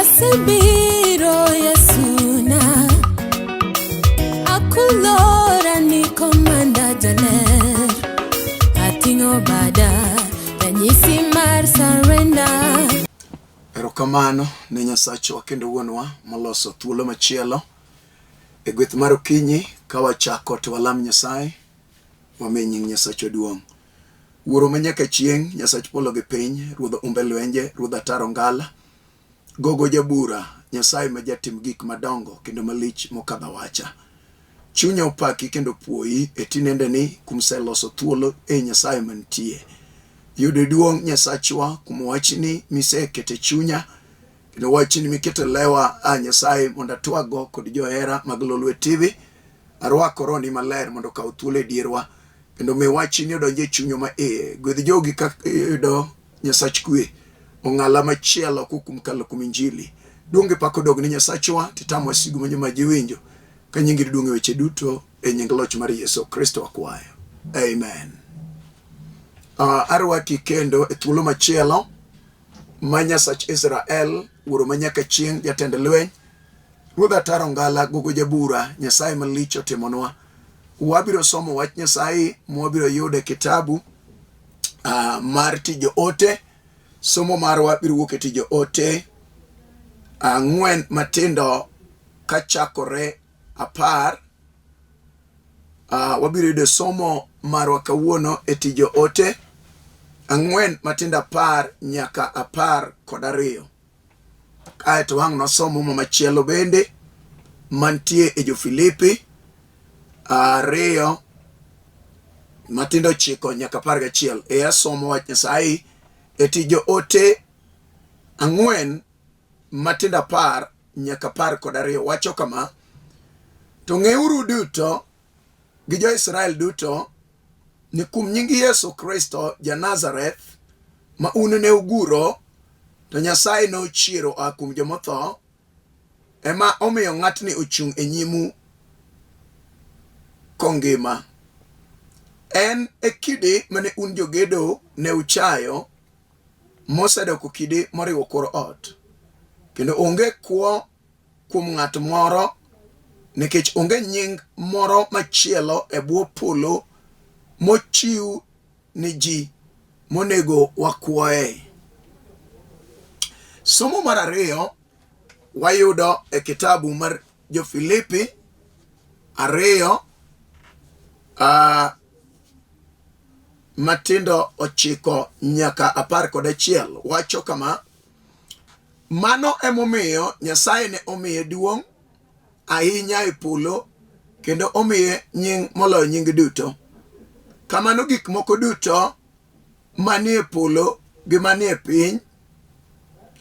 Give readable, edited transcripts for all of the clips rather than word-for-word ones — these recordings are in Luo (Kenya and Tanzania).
Asebiro Yesuna, akulora ni komanda jaler, ating'o bada ranyisi mar surrender. Erokamano ne Nyasachwa kendo Wuonwa moloso thuolo machielo e gweth mar okinyi ka wachako to walam Nyasaye, wami nying Nyasachwa duong'. Wuoro ma nyaka chieng', Nyasach polo gi piny, Ruodh umbe lwenje, Ruodh ataro ngala, Gogo jabura, Nyasaye ma jatim gik madongo kendo malich mokadho awacha. Chunya opaki kendo puoyi e tinendeni kuom seloso thuolo e Nyasaye mantie. Yudo duong' Nyasachwa kuom wachni misekete chunya kendo wachni mikete lewa a Nyasaye mondo atwaggo kod johera mag Lolwe TV. Arwako Rohoni maler mondo okaw thuolo e dierwa kendo mi wachni odonj e chunywa ma iye. Gwedh jogi ka yudo Nyasach kwe ong'ala machielo kukum kalo kuom Injili. Duong' gi pak odog ni Nyasachwa, titam wasigu ma joma ji winjo. Ka nyingi duong' e weche duto, e nying loch mar Yesu Kristo akwayo. Amen. Arwaki kendo e thuolo machielo ma Nyasach Israel, Wuoro ma nyaka chieng', jatend lweny, Ruodh Ataro Ngala, Gogo Jabura, Nyasaye malich otimonwa. Wabiro somo wach Nyasaye mwabiro yudo e kitabu mar Tij Joote. Somo marwa biro wuok e Tij Joote ang'wen matindo kachakore 10. Wabiro yudo somo marwa kawuono e Tij Joote 4 matindo 10 nyaka 12. Kaeto wang' nosom muma machielo bende mantie e Jo-Filipi 2 matindo 9 nyaka 11. E asomo wach Nyasaye e Tij Joote 4 matindo 10 nyaka 12 wacho kama: to ng'euru duto gi jo-Israel duto ni kuom nying Yesu Kristo ja-Nazareth ma un ne uguro to Nyasaye nochiero oa kuom jomotho, ema omiyo ng'atni ochung' e nyimu kongima. En e kidi mane un jogedo ne uchayo, mosedoko kidi moriwo kor ot. Kendo onge kwo kuom ng'at moro, nikech onge nying moro machielo e bwo polo mochiw ni ji monego wakwoe. Somo mar ariyo wayudo e kitabu mar Jo-Filipi 2 matindo 9 nyaka 11 wacho kama: mano emomiyo Nyasaye ne omiye duong' ahinya e polo kendo omiye nying moloyo nying duto. Kamano gik moko duto manie polo gi manie piny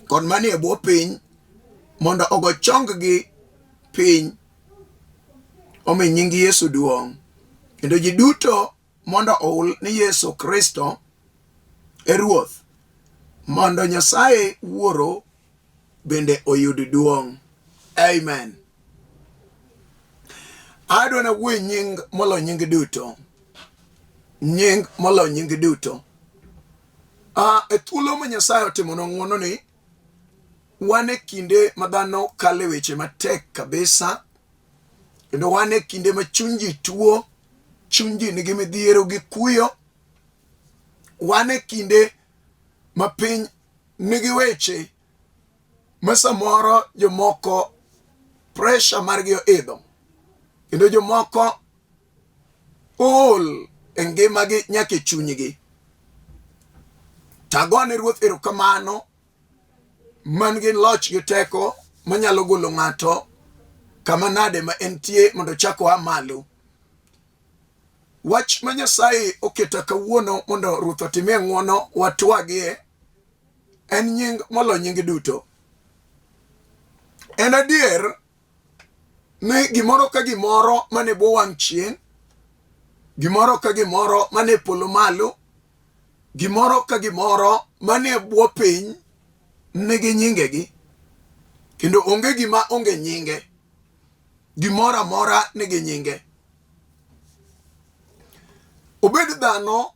kod manie bwo piny mondo ogo chonggi piny omi nying Yesu duong', kendo ji duto mondo oul ni Yesu Kristo e Ruoth, mondo Nyasaye Wuoro bende oyud duong'. Amen. Adwa na wuoyo nying molo nying duto. Nying molo nying duto. E thuolo ma Nyasaye otimonwa ng'wono ni, wan e kinde ma dhano kale weche matek kabisa, kendo wan e kinde ma chuny ji tuo, chuny ji nigi midhiero gi kuyo. Wan e kinde ma piny nigi weche ma samoro jomoko pressure margi oidho, kendo jomoko ool e ngimagi nyaka e chunygi. Tagone Ruoth erokamano man gi loch gi teko manyalo golo ng'ato kama nade ma entie mondo ochak oa malo. Wach ma Nyasaye oketa kawuono mondo Ruoth otimie ng'wono watwagie en nying molo nying duto. En adier ni gimoro ka gimoro mane bwo wang' chieng', gimoro ka gimoro mane polo malo, gimoro ka gimoro manie bwo piny nigi nyingegi, kendo onge gima onge nyinge. Gimoro amora nigi nyinge. Obed dhano,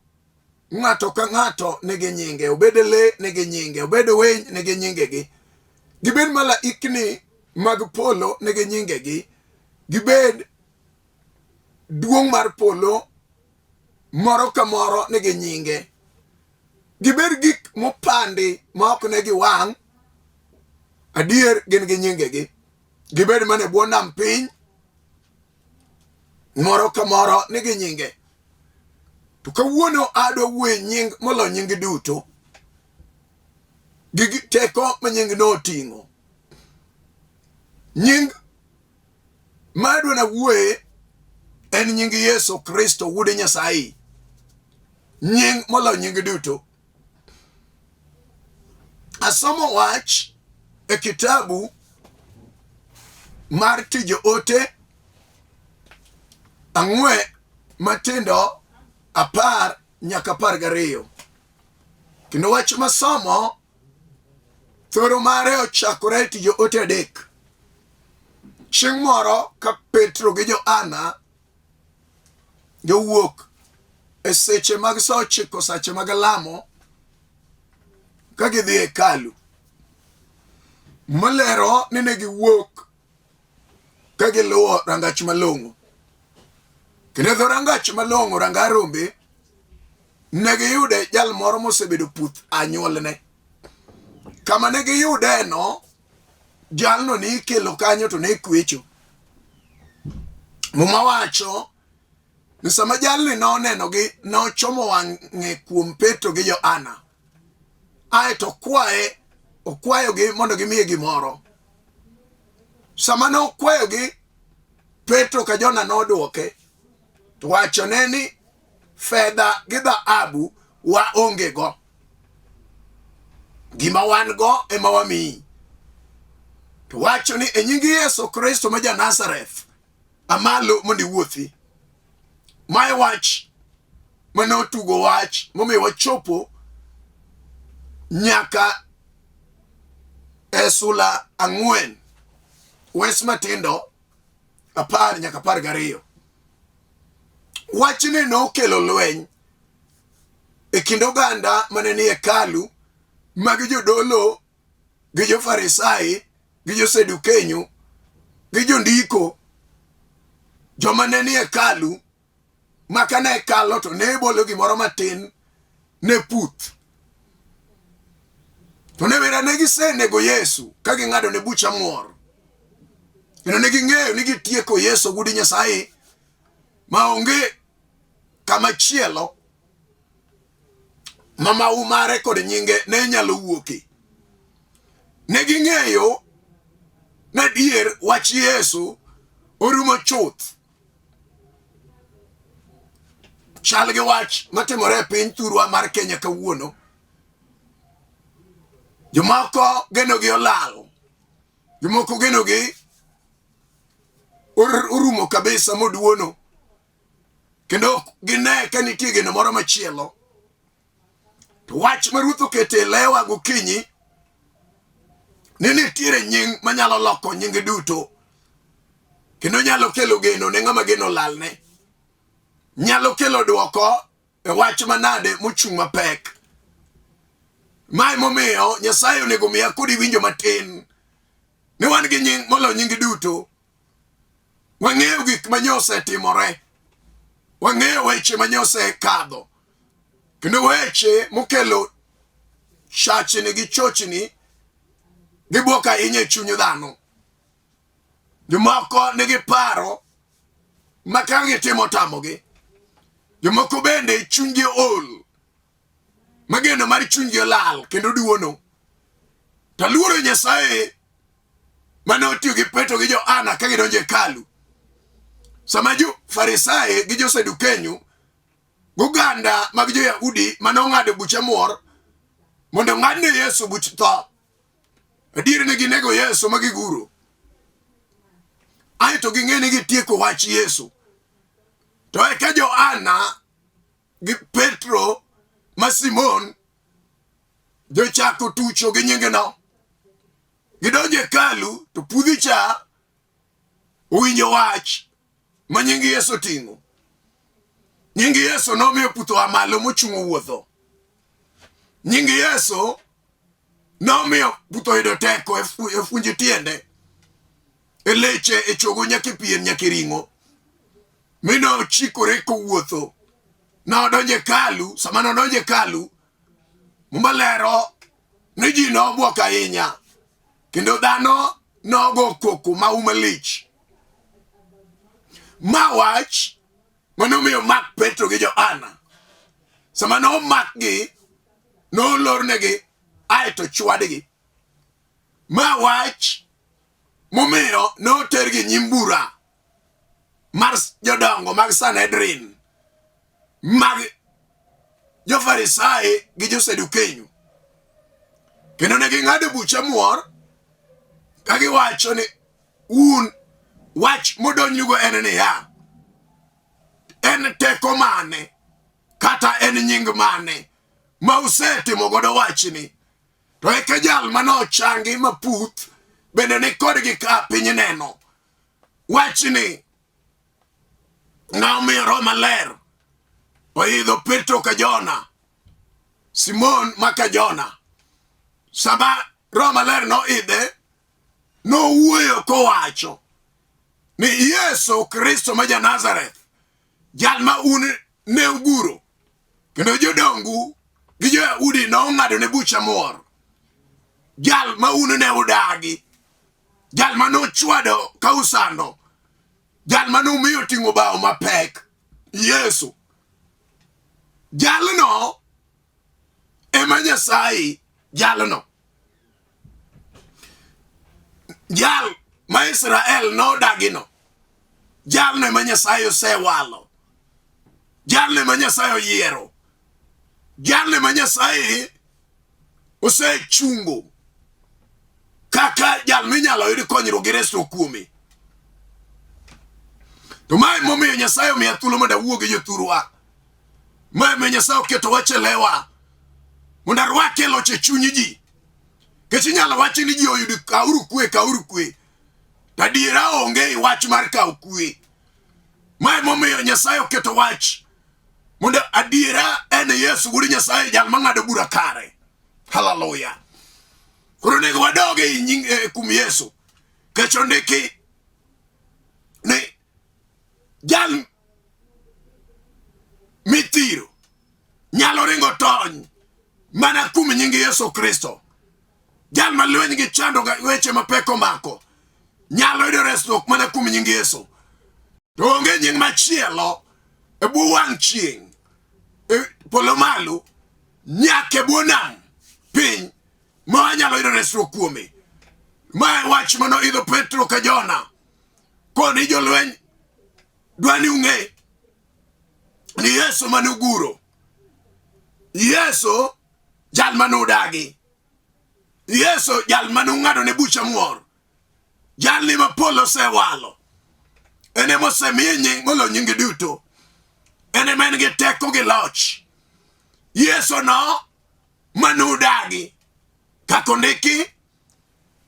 ng'ato ka ng'ato nigi nyinge, obed le nigi nyinge, obed winy nigi nyingegi. Gibed malaikni mag polo nigi nyingegi, gibed duong' mar polo moro ka moro nigi nyinge. Gibed gik mopandi ma ok ne gi wang', adier gin gi nyingegi. Gibed mana e bwo nam piny, moro ka moro nigi nyinge. To kawuono adwa wuoyo e nying molo nying duto, gi teko ma nyingno oting'o. Nying ma adwa nawuoye en nying Yesu Kristo Wuod Nyasaye, nying moloyo nying duto. Asomo wach e kitabu mar Tij Joote ang'wen matindo 10 nyaka 12. Kendo wach masomo thoro mare ochakore e Tij Joote 3. Chieng' moro ka Petro gi Johana jowuok e seche mag sa 9, sache mag lamo, ka gidhi e hekalu, molero ni ne giwuok ka giluwo rangach malong'o. Kendo dho rangach malong'o, ranga rombe, ne giyude jal moro mosebedo puth anyuolne. Kama ne giyudeno, jalno ne ikelo kanyo to ne kwecho. Muma wacho ni sama jalni nonenogi, nochomo wang'e kuom Petro gi Johana. Aeto okwayogi mondo gimiye gimoro. Sama nokwayogi, Petro ka Johana nodwoke, to wachone ni fedha gi dhahabu waonge go, gima wan go ema wamiyi. To wacho ni e nying Yesu Kristo ma ja-Nazareth, amalo mondo iwuothi. Mae wach mane otugo wach momiyo wachopo nyaka e sula 4 wes matindo 10 nyaka 12. Wachni nokelo lweny e kind oganda mane ni hekalu mag jodolo gi jo-Farisai gi jo-Sadukenyo gi jondiko, joma ne ni hekalu ma kane kalo to ne bolo gimoro matin ne puth. To ne wera ne gisenego Yesu ka ging'ado ne bucha muor. Kendo ne ging'eyo ni gitieko Yesu Wuod Nyasaye ma onge kama chielo ma mahu mare kod nyinge ne nyalo wuoke. Ne ging'eyo ni adier wach Yesu orumo chuth. Chal gi wach matimore e piny thurwa mar Kenya kawuono. Jomoko genogi olal, jomoko genogi orumo kabisa moduono, kendo gine ka nitie geno moro machielo. To wach ma Ruoth oketo e lewa gokinyi ni nitiere nying manyalo loko nying duto, kendo nyalo kelo geno ne ng'ama geno olalne, nyalo kelo dwoko e wach manade mochung' mapek. Mae momiyo Nyasaye onego miya kodi winjo matin ni wan gi nying moloyo nying duto. Wang'eyo gik ma nyosetimore, wang'eyo weche ma nyosekadho, kendo weche mokelo chachni gi chochni gibuok ahinya e chuny dhano. Jomoko nigi paro ma ka gitimo tamogi, jomoko bende chunygi ol ma geno mar chunygi olal kendo duono. To aluoro Nyasaye mane otiyo gi Petro gi Johana ka gidonjo e hekalu. Sama jo-Farisai gi jo-Sadukenyo goganda mag jo-Yahudi mane ong'ado buche muor mondo ong'adne Yesu buch tho, adier ne ginego Yesu ma giguro. Aeto ging'e ni gitieko wach Yesu. To eka Johana gi Petro ma Simon jochako tucho gi nyingeno. Gidonjo e hekalu to pudhi cha owinjo wach ma nying Yesu oting'o. Nying Yesu nomiyo putho oa malo mochung' owuotho. Nying Yesu Nomiyo puth oyudo teko e e funje tiende, e leche, e chogo nyaka e pien nyaka e ring'o. Mi nochikore kowuotho. Nodonjo e hekalu, sama nodonjo e hekalu, Muma lero ni ji nobwok ahinya kendo dhano nogo koko ma uma lich. Ma wach manomiyo mak Petro gi Johana. Sama nomakgi, nolornegi aeto chwadgi. Ma wach momiyo notergi nyim bura mar jodongo mag Sanhedrin mag jo-Farisai gi jo-Sadukeyo. Kendo ne ging'ado bucha muor ka giwacho ni un wach modonjnugo en niya, en teko mane kata en nying mane ma usetimo godo wachni? To eka jal mane ochangi maputh bende ni kodgi ka piny neno. Wachni nomiyo Roho Maler oidho Petro ka Jona, Simon ma ka Jona. Sama Roho Maler noidhe, nowuoyo kowacho ni Yesu Kristo ma ja-Nazareth, jal ma un ne uguro kendo jodongu gi jo-Yahudi nong'ado ne bucha muor, jal ma un ne udagi, jal ma nochwado ka usando, jal ma nomiyo ting'o bao mapek, Yesu. Jalno ema Nyasaye, jalno jal ma Israel nodagino, jalno ema Nyasaye osewalo, jalno ema Nyasaye oyiero, jalno ema Nyasaye osechungo kaka jal minyalo yud konyruok gi resruok kuome. To mae momiyo Nyasaye omiya thuolo mondo awuo gi jothurwa. Mae momiyo Nyasaye oketo wach e lewa mondo arwake loch e chuny ji. Nikech inyalo wachi ni ji oyud kauru kwe, kauru kwe. To adiera onge e wach mar kawo kwe. Mae momiyo Nyasaye oketo wach mondo adiera en Yesu wuod Nyasaye jal mang'ado bura kare. Haleluya. Koro onego wadog e nying e kuom Yesu. Nikech ondiki ni jal mithiro nyalo ringo tony mana kuom nying Yesu Kristo. Jal ma lweny gi chando weche mapek omako nyalo yudo resruok mana kuom nying Yesu. To onge nying machielo e bwo wang' chieng' e polo malo nyaka e bwo nam piny ma wanyalo yudo resruok kuome. Ma e wach mane oidho Petro ka Jona koni jolweny dwa ni ung'e ni Yesu mane uguro, Yesu jal mane udagi, Yesu jal mane ung'ado ne bucha muor, jalni ma polo osewalo, en ema osemiye nying moloyo nyinge duto, en ema en gi teko gi loch. Yesu no mane udagi, kaka ondiki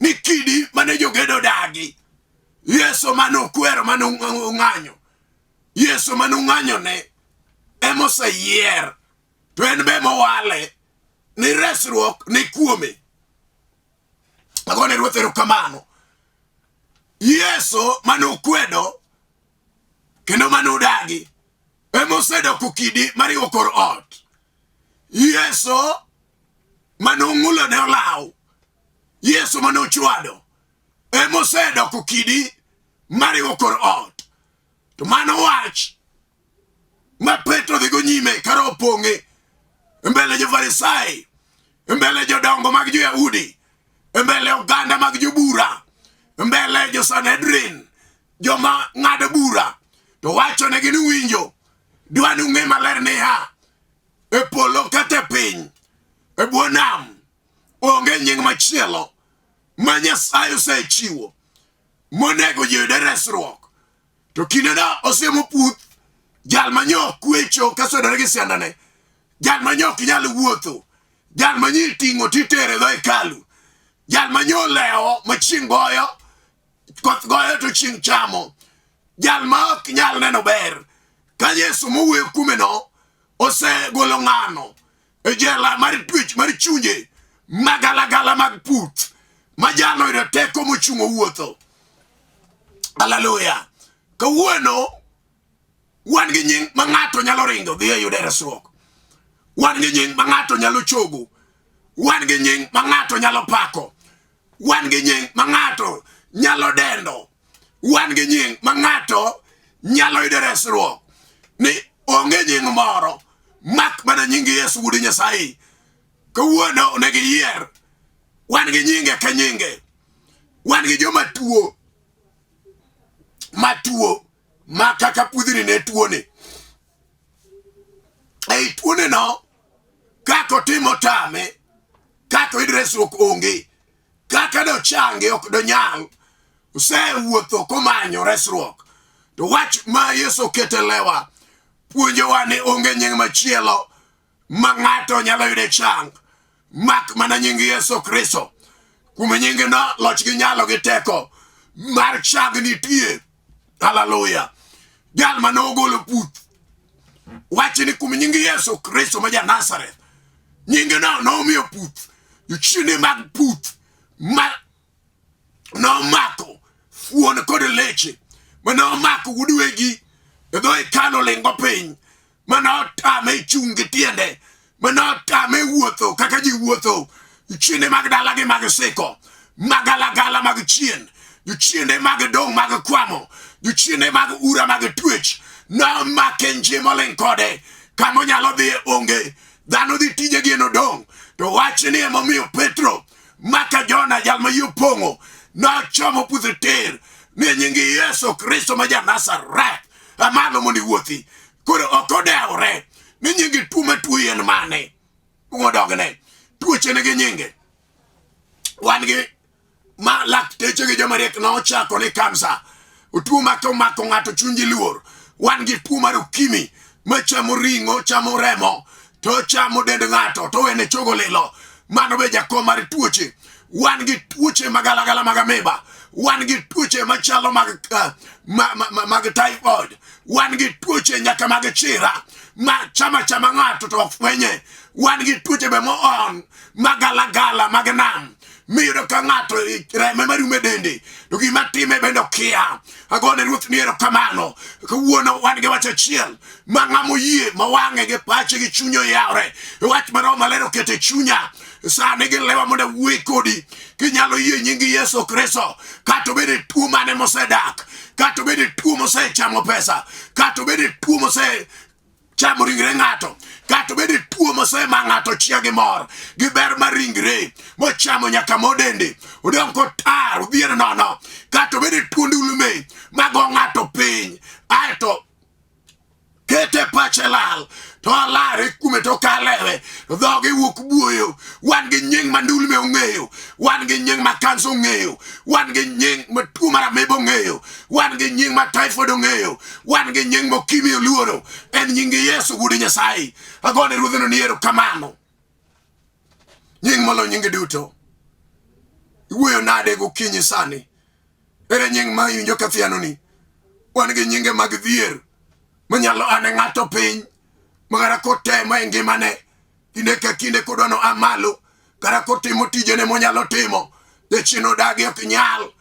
ni kidi mane jogedo odagi, Yesu mane okwero mane ung'anyo, Yesu mane ung'anyone ema oseyier, to en be mowale ni resruok ni kuome. Agone Ruoth erokamano. Yesu mane ukwedo kendo mane udagi ema osedoko kidi mariwo kor ot. Yesu mane ung'ulo ne olaw, Yesu mane uchwado ema osedoko kidi mariwo kor ot. To mano wach ma Petro dhigo nyime ka roho opong'e e mbele jo-Farisai, e mbele jodongo mag jo-Yahudi, e mbele oganda mag jobura, e mbele jo-Sanhedrin, joma ng'ado bura, to wachonegi ni winjo, dwa ni ung'e maler niya, e polo kata e piny, e bwo nam, onge nying machielo ma Nyasaye osechiwo monego ji oyude resruok. To kindeno osiemo puth jal ma nyo kwecho kasodore gi siandane, jal ma nyo ok nyal wuotho, jal ma nyi ting'o titere e dho hekalu, jal ma nyo lewo ma chieng' goyo, koth goyo to chieng' chamo, jal ma ok nyal neno ber. Ka Yesu mowuoyo kuomeno osegolo ng'ano e jela mar twech mar chunje Magalagala mag puth ma jalo yudo teko mochung' owuotho. Haleluya. Kawuono wan gi nying ma ng'ato nyalo ringo dhi e yude resruok. Wan gi nying ma ng'ato nyalo chogo. Wan gi nying ma ng'ato nyalo pako. Wan gi nying ma ng'ato nyalo dendo. Wan gi nying ma ng'ato nyalo yudo resruok. Ni onge nying moro mak mana nying Yesu wuod Nyasaye. Kawuono onego iyier. Wan gi nyinge ka nyinge. Wan gi joma tuo matuo ma kaka pudhni ne tuone. Ei tuone no kaka otimo tame, kaka oyud resruok onge, kaka dochange ok donyal. Osewuotho komanyo resruok. To wach ma Yesu okete lewa puonjowa ni onge nying machielo ma ng'ato nyalo yude chang mak mana nying Yesu Kristo. Kuom nyingeno loch gi nyalo gi teko mar chang nitie. Haleluya. Jal mane ogolo puth wach ni kuom nying Yesu Kristo ma ja Nazareth, nyingeno nomiyo puth jochiende mag puth ma nomako fuon kod leche mane omako wuod wegi e dho hekalu olingo piny mane otame chung' gi tiende mane otame wuotho kaka ji wuotho jochiende mag dalagi mag siko magalagala mag chien jochiende mag dong' mag kwamo jochiende mag ura mag twech nomake nje moling' kode kama onyalo dhiye onge dhano dhi tijegi en odong' to wachni emomiyo Petro maka Jona jal ma yie opong'o nochomo puothe tir ni e nying Yesu Kristo ma ja Nazareth amalo mondo iwuothi. Koro ok odewore ni nying tuo ma tuoyi en mane modogne tuoche nigi nyinge. Wan gi ma lakteche gi joma riek nochako ni kansa tuo ma komako ng'ato chunji luor. Wan gi tuo mar okimi machamo ring'o, chamo remo, to chamo dend ng'ato, to wene chogo lilo. Mano be jakom mar tuoche. Wan gi tuoche magalagala mag ameba. Wan gi tuoche machalo mag, mag typhoid. Wan gi tuoche nyaka mag chira ma chama chama ng'ato to ok fwenye. Wan gi tuoche be moon magalagala mag nam miyudo ka ng'ato reme marumo e dende to gima time bende okia. Agone Ruoth ni erokamano. Kawuono wan gi wach achiel ma ng'ama oyie ma wang'e gi pache gi chunye oyawre. Wach ma Roho Maler oketo e chunya sani gi lewa mondo awuoye kodi. Kinyalo yie nying Yesu Kristo, kata obed e tuo mane mosedak, kata obed e tuo mosechamo pesa, kata obed e tuo mose chamo ringre ng'ato, kata obed e tuo mosema ng'ato chia gi mor gi ber mar ringre mochamo nyaka modende odong' kotar odhier nono, kata obed e tuo ndulme mago ng'ato piny aeto kete pache lal to alare kume to kalewe to dhoge wuok buoyo. Wan gi nying ma ndulme ong'eyo, wan gi nying ma kansa ong'eyo, wan gi nying ma tuo mar ameba ong'eyo, wan gi nying ma typhoid ong'eyo, wan gi nying ma okimi oluoro, en nying Yesu wuod Nyasaye. Agone ruodhno ni erokamano, nying moloyo nyinge duto. Iwuoyo nade gokinyi sani? Ere nying ma iwinjo ka thianoni? Wan gi nyinge mag dhier manyalo ane ng'ato piny ma kata kotemo e ngimane kinde ka kinde kodwa no a malo kata kotimo tijene monyalo timo jachien odagi ok nyal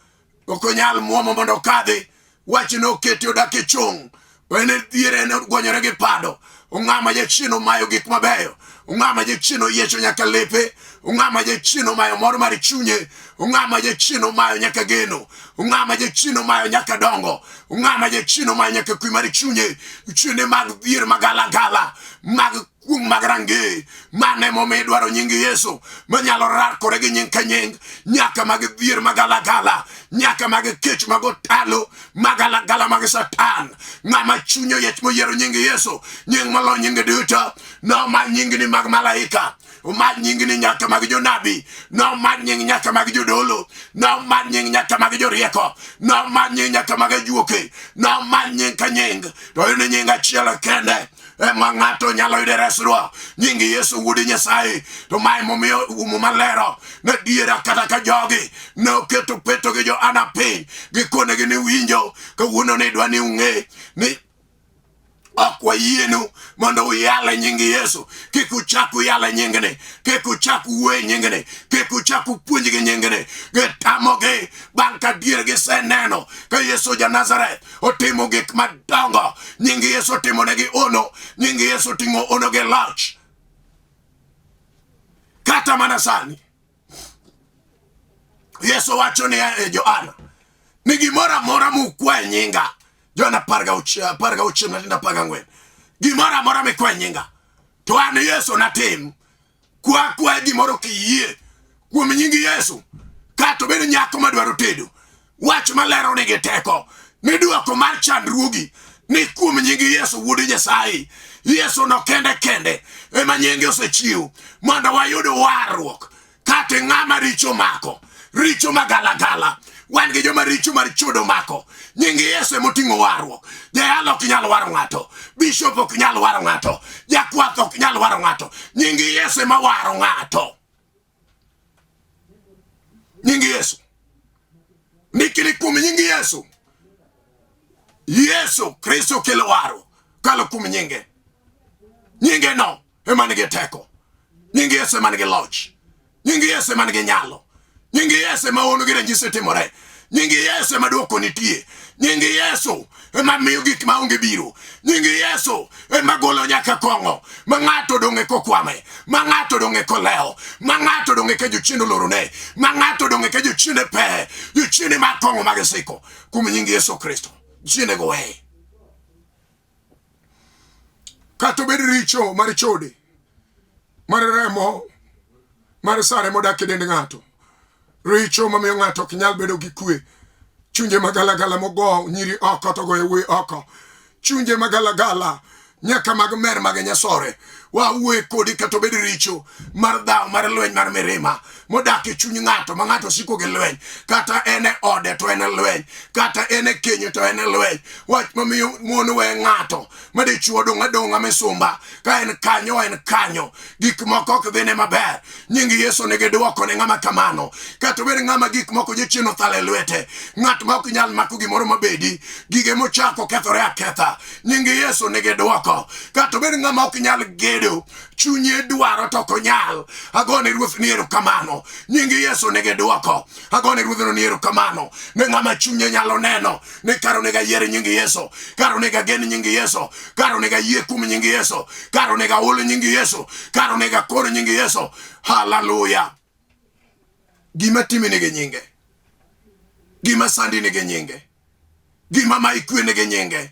ok onyal muomo mondo okadhi wach noketi odak e chong en e dhier en ogonyore gi pado ong'ama jachien omayo gik mabeyo ong'ama jachien oyiecho nyaka lepe ong'ama jachien omayo mor mar chunye ong'ama jachien omayo nyaka geno ong'ama jachien omayo nyaka dongo ong'ama jachien omayo nyaka kwe mar chunye chiene mag dhier magalagala mag kuong' mag range mano emomiyo idwaro nying Yesu manyalo rakore gi nying ka nying nyaka mag dhier magalagala nyaka mag kech mag otalo magalagala mag Satan. Ng'ama chunye oyiech moyiero nying Yesu, nying moloyo nyinge duto, noma nyingni mag malaika, oma nyingni nyaka mag jonabi, noma nying nyaka mag jodolo, noma nying nyaka mag jorieko, noma nying nyaka mag ajuoke, noma nying ka nying, to en nying achiel kende ema ng'ato nyalo yude resruok, nying Yesu wuod Nyasaye. To mae momiyo Muma lero ne diera kata ka jogi ne oketo Petro gi Johana piny, gikonegi ni winjo kawuono ni idwa ni ung'e ni Ok wayienu mondo uyal e nying Yesu. Kik uchak uyal e nyingni, kik uchak wuo e nyingni, kik uchak upuonj gi nyingni. Gitamogi bang' ka dier giseneno ka Yesu ja Nazareth otimo gik madongo. Nying Yesu otimonegi ono, nying Yesu oting'o ono gi loch. Kata mana sani Yesu wacho ni e Johana ni gimoro amora mukwa e nyinga, Johana 16 matindo 14, gimoro amora mikwa e nyinga to an Yesu natim. Kwa kwa gimoro kiyie kuom nying Yesu, kata obed nyako madwaro tedo, wach malero nigi teko ni dwoko mar chandruogi ni kuom nying Yesu wuod Nyasaye. Yesu no kende kende ema nyinge osechiw mondo wayud warruok. Kata ng'ama richo mako, richo magalagala, wan gi joma richo mar chodo mako, nying Yesu emoting'o warruok. Jayalo ok nyal waro ng'ato, bishop ok nyal waro ng'ato, jakwath ok nyal waro ng'ato, nying Yesu ema waro ng'ato. Nying Yesu ndikni kuom nying Yesu. Yesu Kristo kelo warruok kalo kuom nyinge. Nyinge no ema nigi teko. Nying Yesu ema nigi loch. Nying Yesu ema nigi nyalo. Nying Yesu ema hono gi ranyisi timore. Nying Yesu ema dwoko nitie. Nying Yesu ema miyo gik ma onge biro. Nying Yesu ema golo nyaka kong'o ma ng'ato odong' e kokwame, ma ng'ato odong' e kolewo, ma ng'ato odong' e ka jochiende olorone, ma ng'ato odong' e ka jochiende peye, jochiende mag kong'o mag isiko. Kuom nying Yesu Kristo, jochiende go weye. Kata obed richo mar chode, mar remo, mar sare modak e dend ng'ato, richo mamiyo ng'ato ok nyal bedo gi kwe, chunje magalagala mogo nyiri oko to goyo wuoyi oko, chunje magalagala nyaka mag mer mag nyasore, wawuoye kodi kata obed richo mar dhaw mar lweny mar mirima modak e chuny ng'ato ma ng'ato siko gi lweny, kata en e ode to en e lweny, kata en e kenyo to en e lweny. Wach mamiyo mon we ng'ato ma dichuo dong' adong'a misumba, ka en kanyo en kanyo, gik moko ok dhine maber. Nying Yesu nigi dwoko ne ng'ama kamano. Kata obed ng'ama gik moko jachien othalo e lwete, ng'at ma ok nyal mako gimoro mabedi, gige mochako kethore aketha, nying Yesu nigi dwoko. Kata obed ng'ama ok nyal gedo, chunye dwaro to ok onyal, agone Ruoth ni erokamano. Nying Yesu nigi dwoko. Agone Ruodhno ni erokamano ne ng'ama chunye nyalo neno ni kar onego ayier nying Yesu, kar onego agen nying Yesu, kar onego ayie kuom nying Yesu, kar onego ahul nying Yesu, kar onego akor nying Yesu. Haleluya! Gima timi nigi nyinge, gima sandi nigi nyinge, gima mayi kwe nigi nyinge,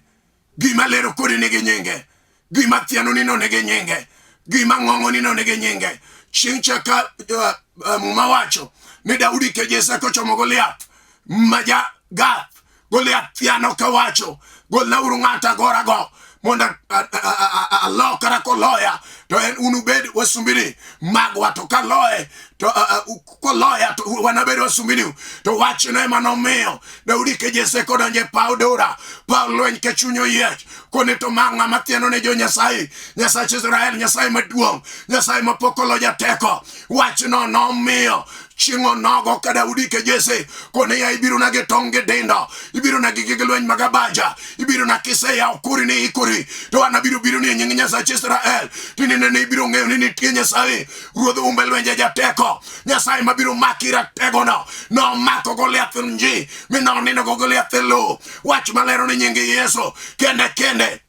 gima lero kodi nigi nyinge, gima thiano nino nigi nyinge, gima ng'ong'o nino nigi nyinge. Chieng' cha ka Muma wacho ni Daudi ke Jesse kochomo Goliath ma ja Gath, Goliath thiano kawacho, golnauru ng'ato agorago mondo alokra koloya to en unubed wasumbini magwa, to kaloye to koloya to wanabed wasumbini. To wachno ema nomiyo Daudi ke Jesse kodonjo e paw Dora, paw lweny ke chuny oyiech kone to ma ng'ama thieno ne jo Nyasaye, Nyasach Israel, Nyasaye maduong', Nyasaye mapok olo jateko. Wachno nomiyo chieng' onogo ka Daudi ke Jesse kone ya ibirona gi tong' gi dindo, ibirona gi gige lweny mag abaja, ibirona kiseyawo kori ni ikori, to an abiro biro ni e nying Nyasach Israel. Tinende ni ibiro ng'eyo ni nitie Nyasaye, Ruodh umbe lwenje jateko, Nyasaye mabiro maki rategono. Nomako Goliath nji mi nonindo go Goliath e lowo. Wach malero ni nying Yesu kende kende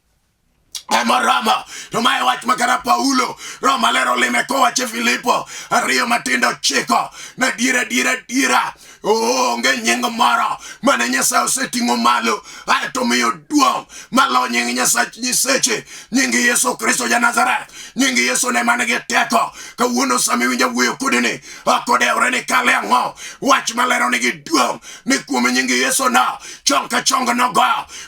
ema to mae wach ma kata Paulo Roho Maler olime kowacho e Filipo 2:9 na diera diera diera onge nying moro mane Nyasaye oseting'o malo aeto miyo duong' malo nying Nyasach nyiseche, nying Yesu Kristo ja Nazareth, nying Yesu ne man gi teko. Kawuono sama iwinjo wuoyo kodi ni ok odewre ni kale ang'o, wach malero nigi duong' ni kuom nying Yesu no chong ka chong nogo,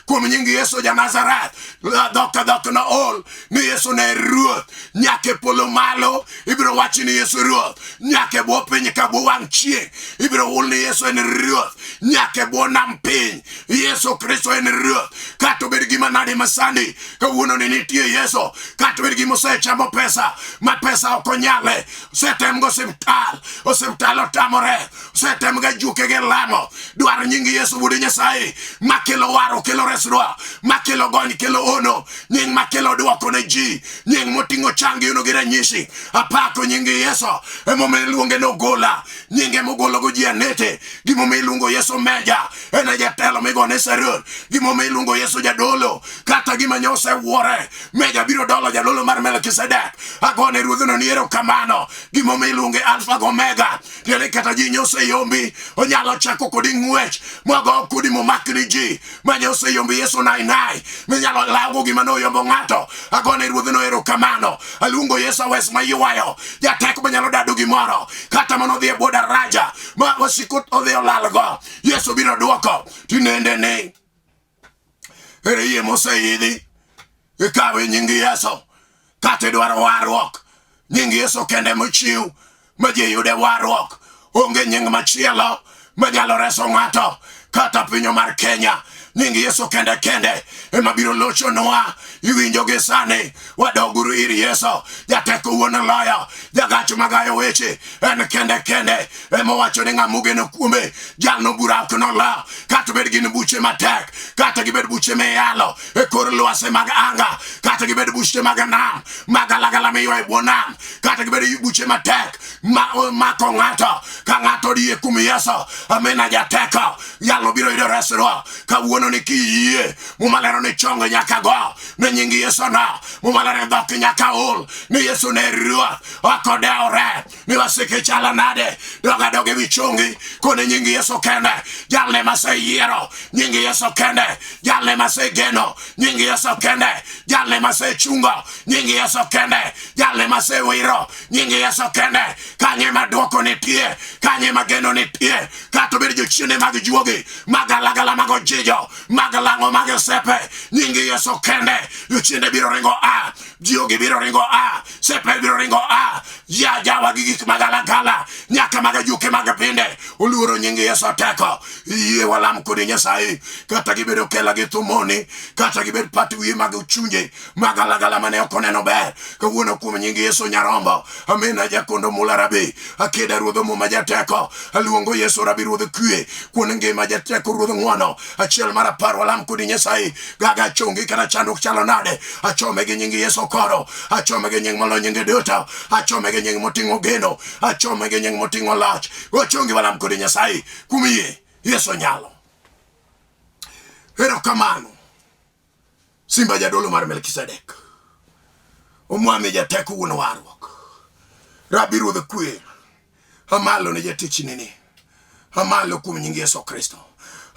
kuom nying Yesu ja Nazareth dhok ka dhok nool ni Yesu ne Ruoth nyaka e polo malo ibiro wachi ni Yesu Ruoth, nyaka e bwo piny ka bwo wang' chieng' ibiro hul ni Yesu en ruoth nyaka e bwo nam piny. Yesu Kristo en ruoth. Kata obed gima nade masandi, kawuono ni nitie Yesu. Kata obed gima osechamo pesa, ma pesa ok onyale, osetem go osiptal, osiptal otamore, osetem ga juke gi lamo. Dwar nying Yesu wuod Nyasaye makelo waro, kelo resruok, makelo gony, kelo ono, nying makelo dwoko ne ji, nying moting'o chang gi ono gi ranyisi. Apako nying Yesu, emomiyo iluonge ni ogola, nyinge mogologo ji anete. Gimomiyo iluongo Yesu meja, en e jatelo migone sarur. Gimomiyo iluongo Yesu jadolo, kata gima nyo osewuore, meja biro dolo jadolo mar Melkisedek. Agone ruodhno ni erokamano. Gimomiyo iluonge Alfa gi Omega, tiende kata ji nyo oseyombi, onyalo chako kodi ng'wech mogo kodi momakni ji ma nyo oseyombi Yesu nainai minyalo lawgo gima noyombo ng'ato. Agone ruodhno erokamano. Aluongo Yesu awes maywayo, jateko manyalo dado gimoro, kata mano odhi e bwo daraja ma wasiko odhi olalgo, Yesu biro dwoko tinende ni ere yie moseidhi ikawe nying Yesu. Kata idwaro warruok, nying Yesu kende mochiw ma ji yude warruok. Onge nying machielo manyalo reso ng'ato kata pinyo mar Kenya. Nying Yesu kende kende ema biro lochonwa. Iwinjo gi sani, wadoguru ir Yesu, jateko wuon loyo, jagach magayo weche, en kende kende ema owacho ni ng'ama ogeno kuome jalno bura ok nolo, kata obed gin buche matek, kata gibed buche miyalo e kor lwasi mag anga, kata gibed buche mag nam magalagala miywa e bwo nam, kata gibed buche matek ma mako ng'ato ka ng'ato odie kuom Yesu. Amina jateko, jalno biro yudo resruok kawuono ni kiyie. Muma lero ni chongo nyaka go ne nying Yesu no. Muma lero ni dhok nyaka ol ni Yesu ne ruoth, ok odewore ni wasike chalo nade. Dog adoga ewi chongi kone nying Yesu kende, jalne maseyiero, nying Yesu kende, jalne masegeno, nying Yesu kende, jalne masechungo, nying Yesu kende, jalne masewiro, nying Yesu kende. Kanye ma dwoko nitie, kanye ma geno nitie, kata obed jochiende mag juogi, mag alagala, mag ojijo, mag lang'o, mag sepe, nying Yesu kende. Jochiende biro ringo a, juogi biro ringo a, sepe biro ringo a, ya jawa gi gik mag alagala, nyaka mag ajuke mag pinde oluoro nying Yesu teko. Yie walam kodi Nyasaye, kata gibedo kela gi thumoni, kata gibed pat wiye mag chunje mag alagala mane ok oneno ber kawuono kuom nying Yesu nyarombo. Amina jakondo mula rabi akeda ruodh muma jateko. Aluongo Yesu rabi ruodh kwe kuon ngima jateko ruodh ng'wono achiel mar apar. Walam kodi Nyasaye gaga chongi kata chandruok chalo nade, achome gi nying Yesu koro, achome gi nying moloyo nyinge duto, achome gi nying moting'o geno, achome gi nying moting'o loch. Wachongi walam kodi Nyasaye kuom yie Yesu nyalo. Erokamano Simba jadolo mar Melkisedek, omwami jateko wuon warruok, rabi ruodh kwe, amalo ne jatichni ni, amalo kuom nying Yesu Kristo,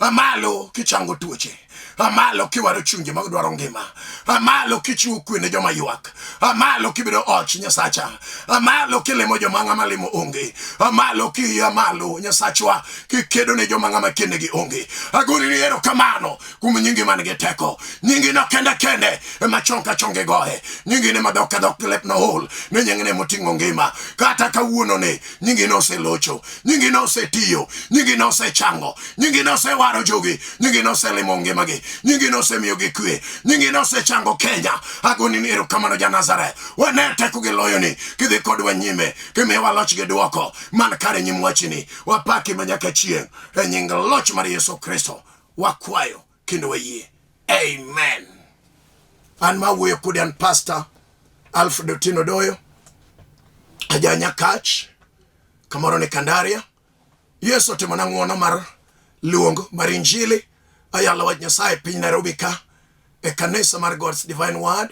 amalo kichango tuoche, amalo kiwaro chunje mag dwaro ngima, amalo kichiwo kwe ne joma ywak, amalo kibedo och Nyasacha, amalo kilimo joma ng'ama limo onge, amalo ki amalo Nyasachwa kikedo ne joma ng'ama kendegi onge. Agoni ni erokamano kuom nyingi man gi teko, nyingi no kende kende ema chong ka chonge goye, nyingi ne ma dhok ka dhok lep nohul ne nyingi ne moting'o ngima. Kata kawuono ni nyingi no oselocho, nyingi no osetiyo, nyingi no osechango, nyingi no osewaro jogi, nyingi no oselimo ngimagi, nyingi no osemiyogi kwe, nyingi no osechango Kenya. Agoni ni erokamano ja Nazareth, wane teko gi loyoni kidhi kodwa nyime, kimiyowa loch gi dwoko man kare nyim wachni. Wapaki ma nyaka chieng' e nying loch mar Yesu Kristo wakwayo kendo wayie, amen. An ma wuoyo kodi an Pastor Alfred Otieno Doyo, aja Nyakach, kamoro ni Kandaria. Yesu otimona ng'wono mar luong mar Injili. Ayalo wach Nyasaye e piny Nairobi ka, e kanisa mar God's Divine Word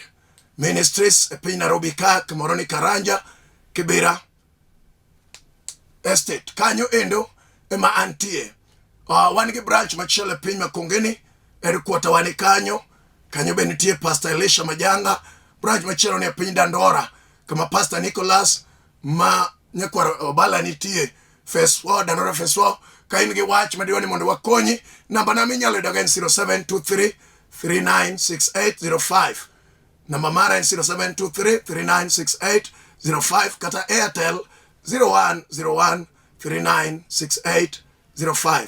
Ministries e piny Nairobi ka, kamoro ni Karanja, Kibera Estate. Kanyo endo ema antie. Wan gi branch machielo e piny Makongeni, headquarter wan kanyo. Kanyo be nitie Pastor Elisha Majanga. Branch machielo ni e piny Dandora, kama Pastor Nicholas ma nyakwar Obala nitie, Phase 4, Dandora Phase 4. Ka in gi wach madiwa ni mondo wakonyi, namba na minyalo yudo en 0723 396805. Namba mara en 0723 396805 kata Airtel 0101 396805. 05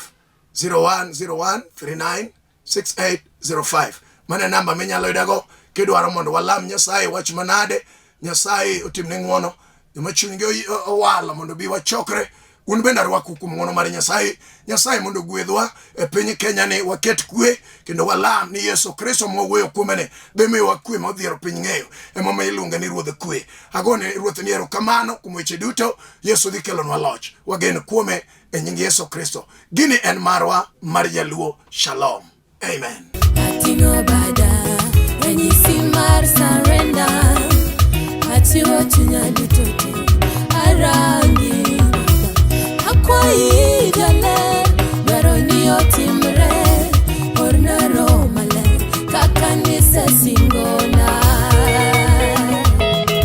0101 39 6805 mano e namba minyalo yudago kidwaro mondo walam Nyasaye wach manade Nyasaye otimne ng'wono joma chunygi owalo mondo bi wachokre un bende arwaku kuom ng'wono mar Nyasaye Nyasaye mondo ogwedhwa e piny Kenya ni waket kwe kendo walam ni Yesu Kristo mwawuoyo kuome ni dhi miyowa kwe ma odhiero piny ng'eyo emomiyo iluonge ni Ruodh kwe agone Ruoth ni erokamano kuom weche duto Yesu dhi kelonwa loch wagen kuome e nying Yesu Kristo. Gini en marwa mar Jaluo. Shalom. Amen. Ating'o bada.